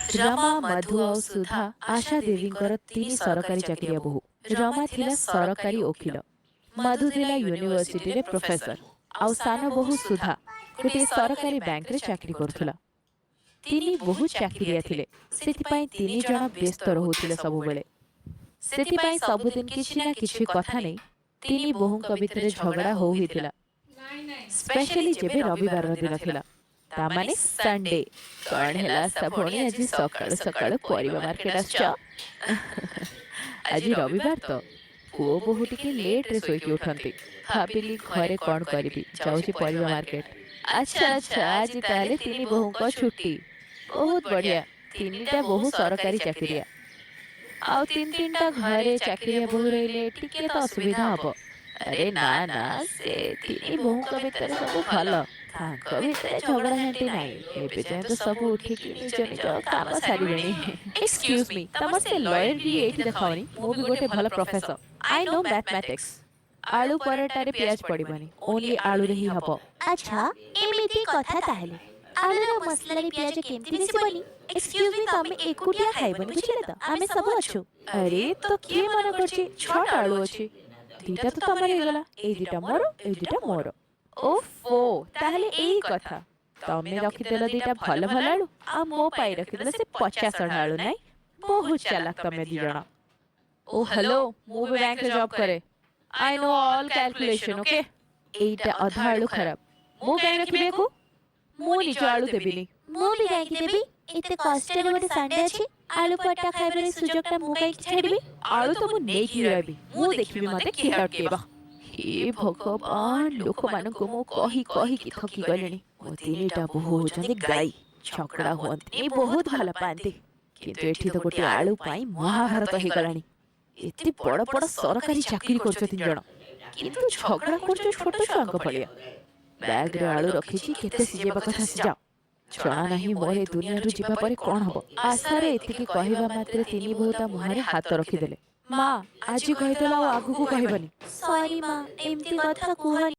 ରମା, ମଧୁ ଆଉ ସୁଧା ଆଶା ଦେବୀଙ୍କର ତିନି ସରକାରୀ ଚାକିରିଆ ବୋହୂ। ରମା ଥିଲା ସରକାରୀ ଓକିଲ, ମଧୁ ଥିଲା ୟୁନିଭର୍ସିଟିରେ ପ୍ରଫେସର ଆଉ ସାନ ବୋହୂ ସୁଧା ଗୋଟିଏ ସରକାରୀ ବ୍ୟାଙ୍କରେ ଚାକିରି କରୁଥିଲା। ତିନି ବୋହୂ ଚାକିରିଆ ଥିଲେ, ସେଥିପାଇଁ ତିନି ଜଣ ବ୍ୟସ୍ତ ରହୁଥିଲେ ସବୁବେଳେ। ସେଥିପାଇଁ ସବୁଦିନ କିଛି ନା କିଛି କଥା ନେଇ ତିନି ବୋହୂଙ୍କ ଭିତରେ ଝଗଡ଼ା ହଉଥିଲା, ସ୍ପେଶାଲି ଯେବେ ରବିବାରର ଦିନ ଥିଲା, ତା ମାନେ ସଣ୍ଡେ। କଣ ହେଲା ଆଶା ଭଉଣୀ, ଆଜି ସକାଳୁ ସକାଳୁ ପରିବା ମାର୍କେଟ ଆସିଛ? ଆଜି ରବିବାର ତ, ପୁଅ ବୋହୂ ଟିକେ ଲେଟ୍ରେ ଶୋଇକି ଉଠନ୍ତି। ଭାବିଲି ଘରେ କଣ କରିବି, ଯାଉଛି ପରିବା ମାର୍କେଟ। ଆଚ୍ଛା, ଆଜି ତାହେଲେ ତିନି ବୋହୂଙ୍କ ଛୁଟି। ବହୁତ ବଢିଆ। ତିନିଟା ବୋହୂ ସରକାରୀ ଚାକିରିଆ ଆଉ ତିନି ତିନିଟା ଘରେ ଚାକିରିଆ ବୋହୂ ରହିଲେ ଟିକେ ତ ଅସୁବିଧା ହବ। ଆରେ ନା ନା, ସେ ତିନି ବୋହୂଙ୍କ ଭିତରେ ସବୁ ଭଲ। ତାଙ୍କ ଭିତରେ ଝଗଡ଼ା ଝାଣ୍ଟି ନାହିଁ। ଏବେ ଯାଏଁ ତ ସବୁ ଉଠିକି ନିଜ ନିଜ କାମ ସାରିବେଣି। ଏକ୍ସକ୍ୟୁଜ ମି, ତମର ସେ ଲୟର ଗିରି ଏଇଠି ଦେଖାଅନି। ମୁଁ ବି ଗୋଟେ ଭଲ ପ୍ରଫେସର। I know mathematics. ଆଳୁ ପରଟାରେ ପିଆଜ ପଡ଼ିବନି, ଓନ୍ଲି ଆଳୁରେ ହିଁ ହବ। ଆଚ୍ଛା, ଏମିତି କଥା ତାହେଲେ। ଆଳୁର ମସଲାରେ ପିଆଜ କେମିତି ମିଶିବନି? ଏକ୍ସକ୍ୟୁଜ ମି, ତମେ ଏକୁଟିଆ ଖାଇବନି, ବୁଝିଲେ ତ? ଆମେ ସବୁ ଅଛୁ। ଆରେ, ତ କିଏ ମନା କରିଛି? ଛଅଟା ଆଳୁ ଅଛି, ଦିଟା ତ ତମର ହେଇଗଲା। ଏଇ ଦିଟା ମୋର, ଏଇ ଦିଟା ମୋର। ଓଫୋ, ତାହେଲେ ଏଇ କଥା। ତମେ ରଖିଦେଲ ଦିଟା ଭଲ ଭଲ ଆଳୁ ଆଉ ମୋ ପାଇଁ ରଖିଦେଲ ସେ ପଚାସଢ଼ା ଆଳୁ, ନାଇଁ? ବହୁତ ଚାଲାକ ତମେ ଦି ଜଣ। ଓ ହ୍ୟାଲୋ, ମୁଁ ବି ବ୍ୟାଙ୍କରେ ଜବ୍ କରେ। I know all calculation, okay? ଏଇଟା ଅଧା ଆଳୁ ଖରାପ, ମୁଁ କାହିଁ ରଖିବି ୟାକୁ? ମୁଁ ନିଜ ଆଳୁ ଦେବିନି। ମୁଁ ବି କାହିଁକି ଦେବି? ଏତେ କଷ୍ଟରେ ଗୋଟେ ସଣ୍ଡେ ଅଛି, ଆଳୁ ପରଟା ଖାଇବାର ସୁଯୋଗଟା ମୁଁ କାହିଁକି ଛାଡ଼ିବି? ଆଳୁ ତ ମୁଁ ନେଇକି ରହିବି। ମୁଁ ଦେଖିବି ମତେ କିଏ ଅଟକେଇବ। ହେ ଭଗବାନ, ଲୋକମାନଙ୍କୁ ମୁଁ କହି କହିକି ଥକି ଗଲିଣି। ମୋ ତିନିଟା ବୋହୂ ହଉଛନ୍ତି ଗାଈ। ଝଗଡ଼ା ହୁଅନ୍ତିନି, ବହୁତ ଭଲ ପାଆନ୍ତି। କିନ୍ତୁ ଏଠି ତ ଗୋଟେ ଆଳୁ ପାଇଁ ମହାଭାରତ ହେଇଗଲାଣି। ଏତେ ବଡ଼ ବଡ଼ ସରକାରୀ ଚାକିରି କରୁଛ ତିନି ଜଣ, କିନ୍ତୁ ଝଗଡ଼ା କରୁଛ ଛୋଟ ଛୁଆଙ୍କ ଭଳିଆ। ବ୍ୟାଗରେ ଆଳୁ ରଖିଛି, କେତେ ସିଝେଇବା କଥା ସିଝାଅ। ଜଣା ନାହିଁ ମୋର ଏ ଦୁନିଆରୁ ଯିବା ପରେ କଣ ହବ। ଆଶାରେ ଏତିକି କହିବା ମାତ୍ରେ ତିନି ବୋହୂ ତା ମୁହଁରେ ହାତ ରଖିଦେଲେ। ମା, ଆଜି କହିଦେଲ, ଆଉ ଆଗକୁ କହିବନି। ସରି ମା, ଏମିତି କଥା କୁହନି।